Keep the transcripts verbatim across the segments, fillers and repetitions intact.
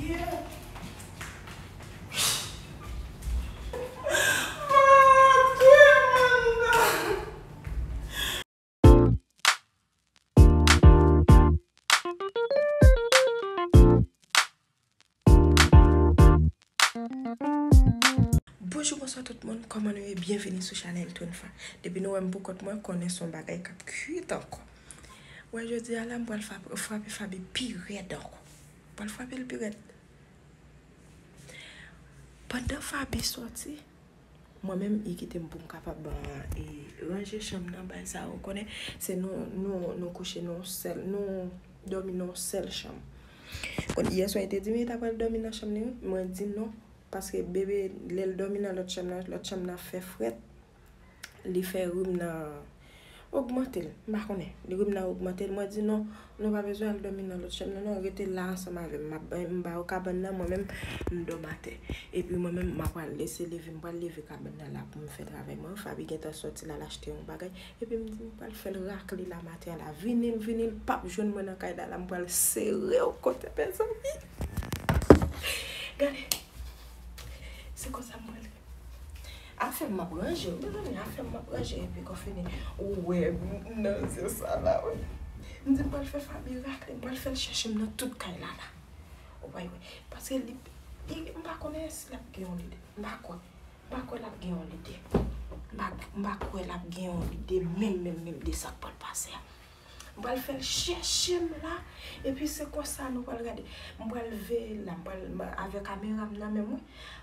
Bonjou, bonswa tout moun, kòman nou ye? Byenvini sou chanèl Twinfa. Depi nou wè m pou kont mwen, konnen se yon bagay k ap kwit ankò. Wè, jodi a la, m pral fa-, frape Faby pi rèd ankò. M pral frape l pi rèd. Pandan Faby sòti, mwen menm, li kite m pou m kapab, e, ranje chanm nan, bagay sa, ou konnen, se nou, nou, nou kouche nan yon sèl, nou dòmi nan yon sèl chanm. Kon, yè swa, li te di m li ta pral dòmi nan chanm li, wi. Mwen di non, paske bebe, lè l dòmi nan lòt chanm nan, lòt chanm nan fè frèt, li fè rim nan ogmante l. M pa konnen. Li rim nan ogmante l. Mwen di non, nou pa bezwen al dòmi nan lòt chanm nan, non, rete la ansanm avè m. M ap, m ba yo kabann nan, mwen menm, m dòmi atè. Epi mwen menm, m ap pral lese leve, m pral leve kabann nan la pou m fè travay mwen. Faby gentan sòti la, l achte yon bagay. Epi m di, m pral fè l rakle la maten an la. Vini l, vini l, p ap jwenn mwen nan kay la, la, m pral sere w kote, mezanmi. Gade. Se konsa m pral. Afè m m ap ranje, mezanmi, afè m m ap ranje, epi konfini. Ou wè, m nan zye sa la, wi. M di m pral fè Faby rakle, m pral fè l chèche m nan tout kay la, la. Ou pa wè. Paske li, li, m pa konnen si l ap gen yon lide. M pa kwè. M pa kwè l ap gen yon lide. M pa, m pa kwè l ap gen yon lide, menm, menm, menm, de sa k pral pase a. M pral fè l chèche m la, epi se konsa nou pral gade. M pral veye l la, m pral, m, avèk kamera m nan men m, wi.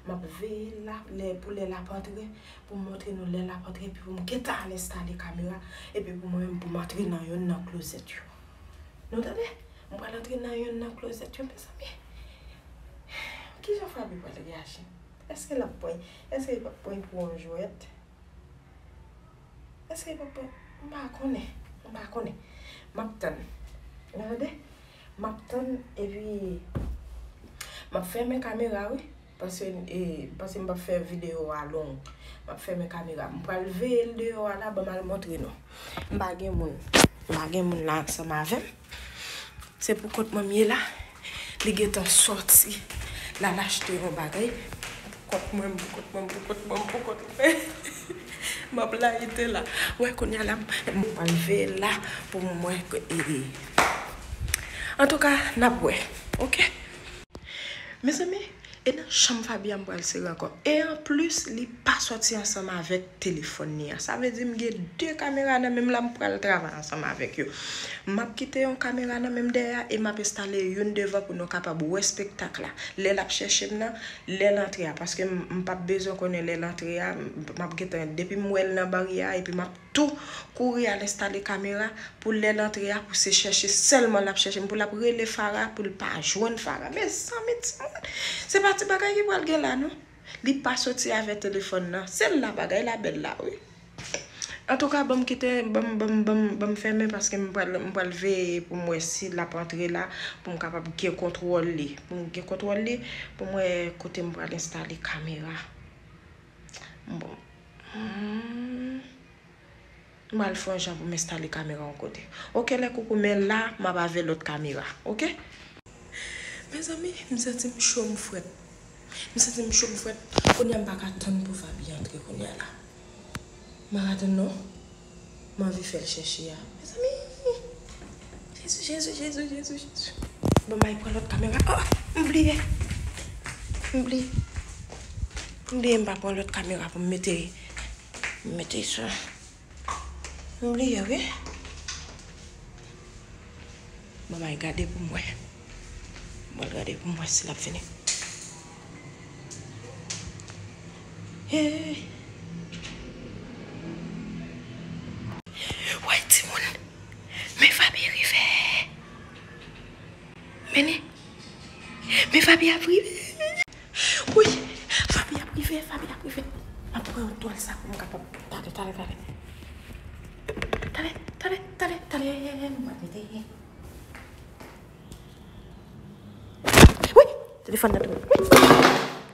M ap veye l la, lè, pou lè l ap antre, pou m montre nou lè l ap antre, epi pou m gentan al enstale kamera, epi pou mwen menm, pou m antre nan youn nan klozèt yo. Nou tande? M pral antre nan youn nan klozèt yo, mezanmi. Kijan Faby pral reyaji? Èske l ap pran, èske l p ap pran pou yon jwèt? Èske l p ap pran? M pa konnen. M pa konnen. M ap tann. Ou tande? M ap tann, epi m ap fèmen kamera, wi. Paske, e, paske m p ap fè videyo a long. M ap fèmen kamera. M pral veye l deyò a la, ban m al montre nou. M pa gen moun. M pa gen moun la ansanm avè m. Se pou kont mwen m ye la. Li gentan sòti. L al achte yon bagay. Pou kont mwen, pou kont mwen, pou kont mwen, pou kont mwen. M ap layite la. Wè, kounye a la, m, m pral veye la pou m wè. E, e. Antouka, n ap wè. Oke? Mezanmi, e nan chanm Faby a m pral sere ankò. E anplis, li pa sòti ansanm avèk telefòn li an. Sa vle di m gen de kamera nan men m la, m pral travay ansanm avèk yo. M ap kite yon kamera nan men m dèyè a e m ap enstale youn devan pou nou kapab wè espektak la. Lè l ap chèche m nan, lè l antre a, paske m, m p ap bezwen konnen lè l antre a, m, m ap gentan, depi m wè l nan baryè a, epi m ap tou kouri al enstale kamera pou lè l antre a, pou se chèche sèlman l ap chèche m, pou l ap rele Farah, pou l pa jwenn Farah. Mezanmi, timoun, se pa ti bagay ki pral gen la, non. Li pa soti avè telefòn nan. Se la bagay la bèl la, wi. Antouka, ban m kite, ban m, ban m, ban m, ban m fèmen paske m pral, m pral veye pou m wè si l ap antre la, pou m kapab gen kontwòl li. Pou m gen kontwòl li, pou m wè kote m pral enstale kamera. Bon. Hmm. M al fè yon jan pou m enstale kamera yon kote. Oke, lè koukou, men la, m ap avè lòt kamera. Oke? Mezanmi, m santi m cho, m frèt. M santi m cho, m frèt. Kounye a m pa ka tann pou Faby antre kounye a la. M pa ka tann non. M anvi fè l chèche a. Mezanmi! Jezi, Jezi, Jezi, Jezi, Jezi. Bon, m al pran lòt kamera. Oh, m bliye. M bliye. M bliye m pa pran lòt kamera pou m mete, m mete sou. M bliye, wi. Bon, m al gade pou m wè. M al gade pou m wè si l ap vini. Hey. Woy, timoun. Men Faby rive. Men li. Men Faby ap rive. Woy, Faby ap rive, Faby ap rive. M ap pran yon twal sa pou m kapab. Tande, tande, tande. Tande, tande, tande, tande. M ap mete. Wi, telefòn nan tonbe. Wi,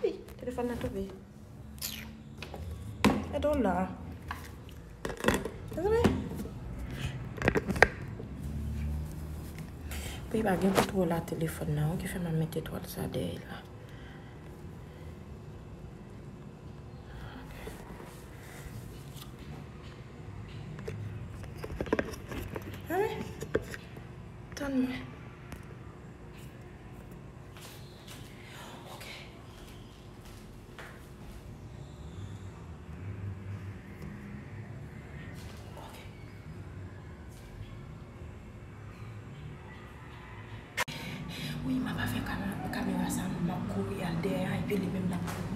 wi, telefòn nan tonbe. Gade w la. Mezanmi. Wi, pa gen kontwòl a telefòn nan, wi, ki fè m ap mete twal sa dèyè la. Wi, tann mwen. Ok. Ok. Wi, m ap fè kam-, kamera sa, m ap kouri al dèyè a, epi li menm l ap kouri.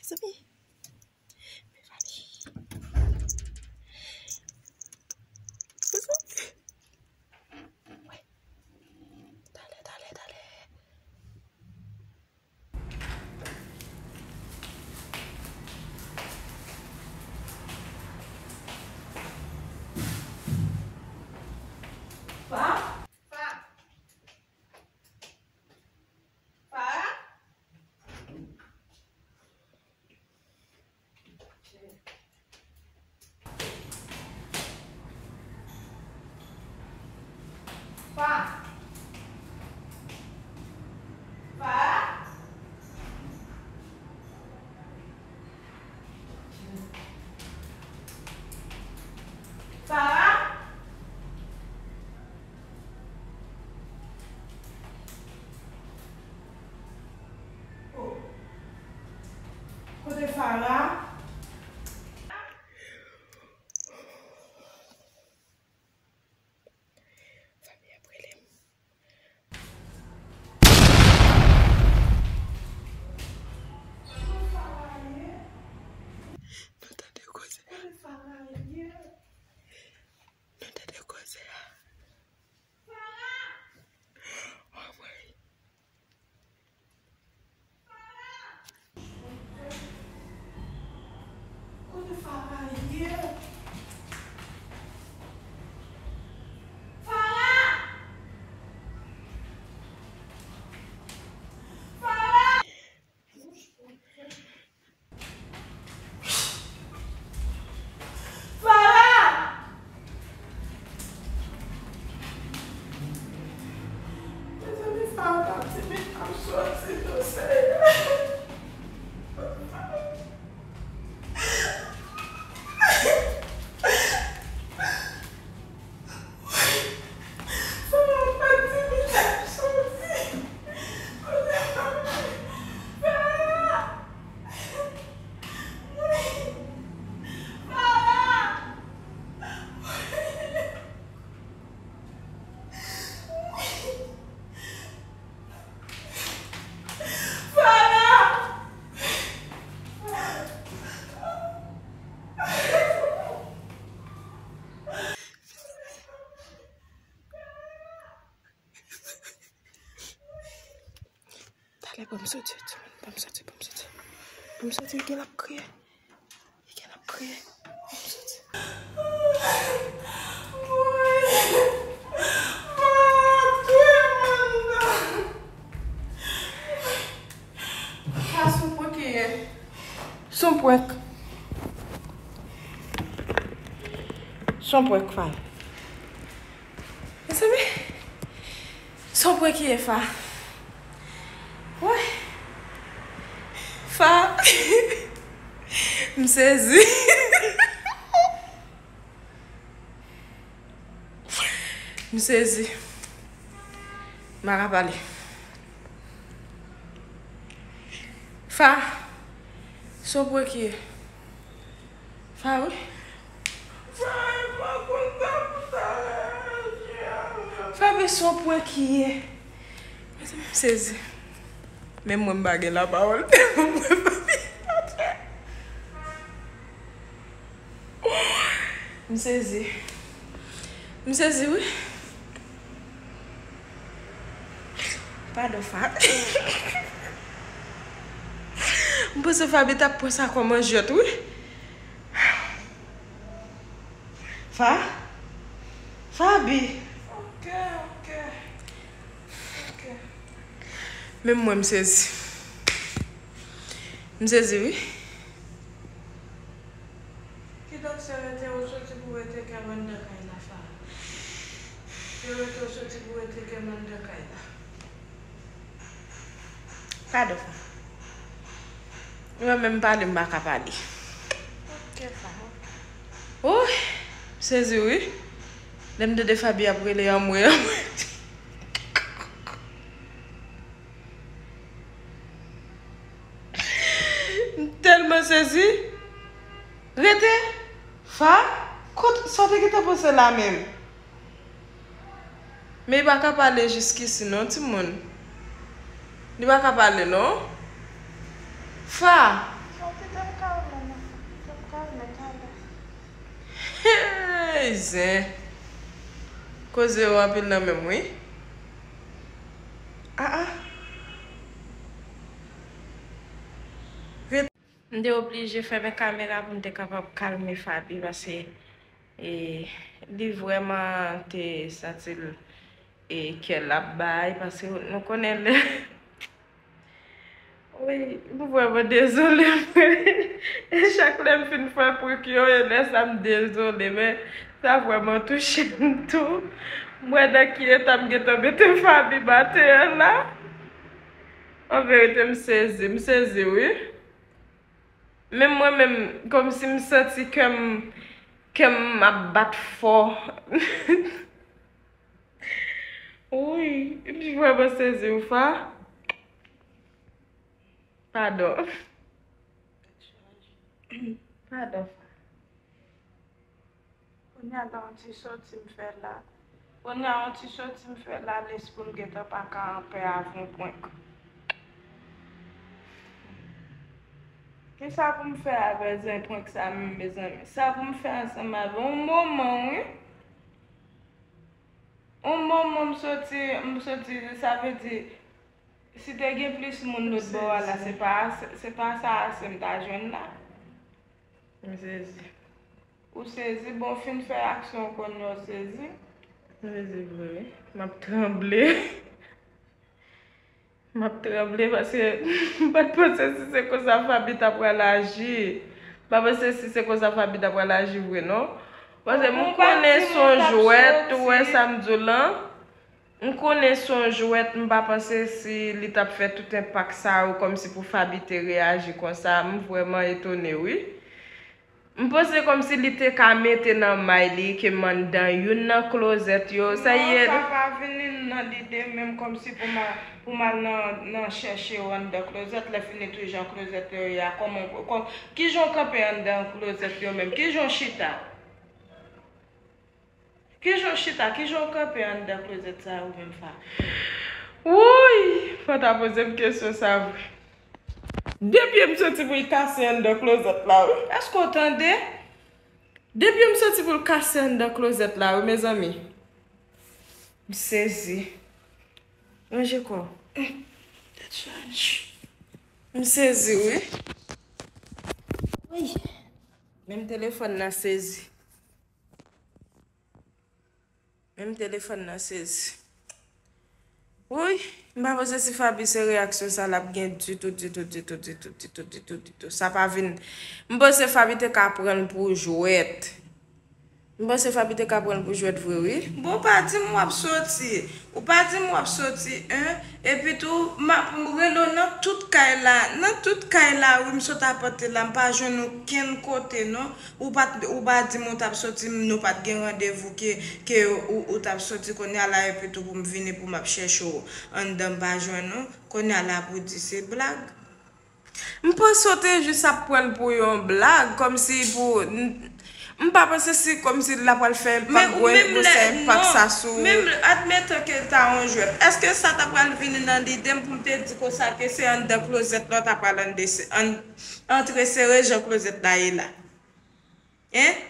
Mezanmi. Mezanmi. Mezanmi. Wi. Talè, talè, talè. Fa? Fa? Fa? Fa. Fa. Fa. Oh. Kote Farah? Fanmi ap rele m. Kote Farah ye? Nou tande koze a. Kote Farah ye? Nou tande koze a. Farah! Oh, mwen. Kote Farah ye? Farah! Farah! Farah! Mezanmi, Farah pati, men ap soti tou, Senyè. Farah pati, men ap soti. Kote Farah? Farah! Talè, ban m soti, timoun. Ban m soti, ban m soti. Ban m soti, li gen l ap kriye. Li gen l ap kriye. Ban m soti. Sa se yon prank li ye. Se yon prank. Se yon prank, Fa. Mezanmi, se yon prank li ye, Fa. Woy. Fa. M sezi. M sezi. M pa ka pale. Fa. Se yon prank li ye. Fa, wi. Fa, men se yon prank li ye. Mezanmi, m sezi. Menm mwen, m pa gen lapawòl. M sezi. M sezi, wi. Padon, Fa. M panse Fabi t ap pran sa kòm manjèt, wi. Fa? Fabi? Ok, ok. Ok. Menm mwen, m sezi. M sezi, wi. Kidonk, se rete ou soti pou rete kè m anndan kay la, Fa. Se rete ou soti pou rete kè m anndan kay la. Padon, Fa. Mwen menm pale, m pa ka pale. Ok, Fa. Woy, m sezi, wi. Lè m tande Fabi ap rele anmwe, anmwe. M tèlman sezi. Rete. Fa, kot, sa w te gentan panse la menm? Men li pa ka pale jiskisi non, timoun. Li pa ka pale non. Fa. Sa w te dwe m kalme non. Dwe m kalme talè. Hey, zen. Koze yo anpil nan menm wi. Ah, ah. M te oblije fèmen kamera pou m te kapab kalme Fabi, paske, e, li vrèman te santi l, e, kè l ap bay, paske nou konnen lè, wi, m vrèman dezole, vre. E chak lè m fin fè prank yo, e lè sa m dezole, men sa vrèman touche m tou. M wè nan ki eta m gentan mete Fabi maten an la. An verite, m sezi, m sezi, wi. Menm mwen menm, kòmsi m santi kè m, kè m ap bat fò. Wi, m vrèman sezi, wi, Fa. Padon. Padon, Fa. Kounye a, yon ti soti m fè la. Kounye a, yon ti soti m fè la, lespri m gentan pa ka anpè avè yon prank. Kisa pou m fè avè zen prank sa menm, mezanmi? Sa pou m fè ansanm avè yon moman, wi. Yon moman m soti, m soti, sa vle di, si te gen plis moun lòt bò a la, se pa, se pa sa ase m ta jwenn la. M sezi. Ou sezi, bon, w fin fè aksyon, w konnen w sezi. M sezi vre, wi. M ap tranble. M ap tranble paske m pa t panse si se konsa Fabi ta pral aji. M pa panse si se konsa Fabi ta pral aji vre, non. Paske m konnen se yon jwèt, ou wè sa m di w lan. M konnen se yon jwèt, m pa panse si li t ap fè tout enpak sa yo kòmsi pou Fabi te reyaji konsa. M vrèman etone, wi. M panse kòmsi li te ka mete nan may li ke m anndan youn nan klozèt yo. Sa non, ye. Sa pa vini nan lide menm kòmsi pou m al, pou m al nan, nan chèche yo anndan klozèt, lè fini tou jan klozèt yo ye a, kòman, kò-, kijan w kanpe anndan klozèt yo menm? Kijan w chita? Kijan w chita, kijan w kanpe anndan klozèt sa yo menm, Fa? Wouy! Fò w ta poze m kesyon sa vre. De pye m soti pou l kase anndan klozèt la, wi. Èske w tande? De pye m soti pou l kase anndan klozèt la, wi, mezanmi. M sezi. Ranje kò w. Tèt chaje. M sezi, wi. Wi. Menm telefòn nan sezi. Menm telefòn nan sezi. Wouy, m pa panse si Faby se reyaksyon sa l ap gen ditou, ditou, ditou, ditou, ditou, ditou, ditou. Sa pa vin. M panse Faby te ka pran l pou jwèt. M panse Faby te ka pran l pou jwèt vre, wi. Bon, w pa di m w ap soti. Ou pa di m w ap soti, en. Epi tou, m ap rele w nan tout kay la. Nan tout kay la, wi, m sot apòte la. M pa jwenn okenn kote, non. Ou pa t, ou pa di m ou t ap soti, m, nou pa t gen randevou ke, ke ou, ou t ap soti kounye a la, epi tou pou m vini pou m ap chèche w anndan m pa jwenn ou. Kounye a la pou di se blag. M panse w te jis ap pran l pou yon blag, kòmsi pou, m, m pa panse si kòmsi l ta pral fè enpak, gwo, gwo sa enpak sa sou. Menm admetan ke l ta yon jwèt, èske sa ta pral vini nan lide m pou m te di konsa ke se anndan klozèt la w ta pral annde, ann, antre sere jan klozèt la ye la? Hein?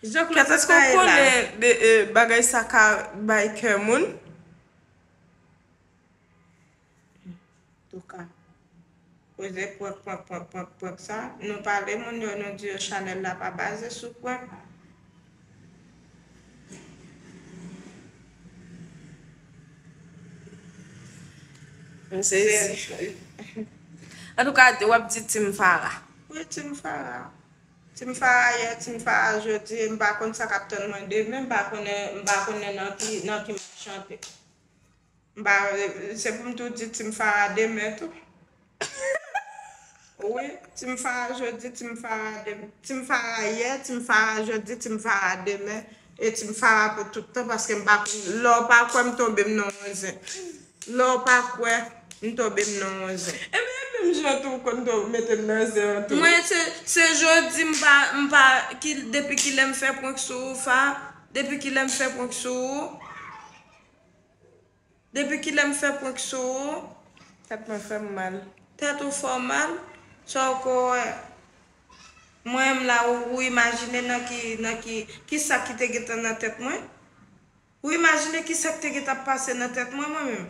Jan klozèt la ye la. Kèt, èske w konnen de, e, bagay sa ka bay kè moun? Antouka, koze prank, prank, prank, prank, prank sa, nou pale moun yo, nou di yo chanèl la pa baze sou prank. M sezi. Antouka, w ap di Team Farah. Wi, Team Farah. Team Farah yè, Team Farah jodi, m pa konn sa k ap tann mwen demen, m pa konnen, m pa konnen nan ki, nan ki m ap chante. M pa, se pou m tou di Team Farah demen tou. Wi, Team Farah jodi, Team Farah demen. Team Farah yè, Team Farah jodi, Team Farah demen. E Team Farah pou tout tan, paske m pa konn, lè w pa kwè m tonbe m nan yon zen. Lè w pa kwè m tonbe m nan yon zen. Ebyen, e menm jan tou w konn tou mete m nan zen an tou. Mwen, se, se jodi m pa, m pa, ki, depi kilè m fè prank sou ou, Fa? Depi kilè m fè prank sou ou? Depi kilè m fè prank sou ou? Tèt mwen fè m mal. Tèt ou fè w mal? Sa w ko wè? Mwen menm la, ou, ou imajine nan ki, nan ki, ki sa ki te gentan nan tèt mwen? Ou imajine ki sa ki te gentan ap pase nan tèt mwen, mwen menm?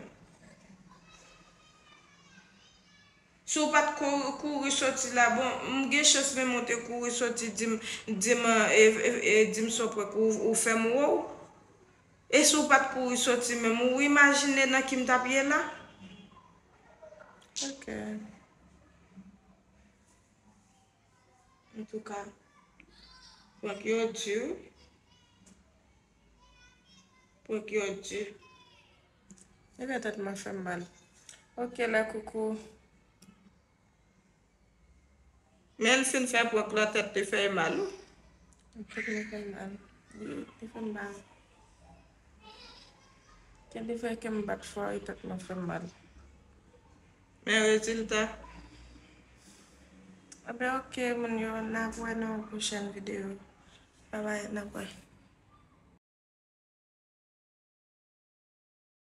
Si w pa t kou-, kouri soti la, bon, m gen chans menm ou te kouri soti di m, di m, e, e, e, di m se yon prank ou, ou fè m wè w. E si w pa t kouri soti menm, ou imajine nan ki m t ap ye la? Ok. Antouka, prank yo di wi. Prank yo di. Ebyen, tèt mwen fè m mal. Ok, lè koukou. Men l fin fè prank lan, tèt li fè l mal wi. Tèt mwen fè m mal. Li, li fè m mal. Kè li fè kè m bat fò e tèt mwen fè m mal. Men rezilta. Ebyen, ok, moun yo, n ap wè nan yon pwochèn videyo. Babay, n ap wè.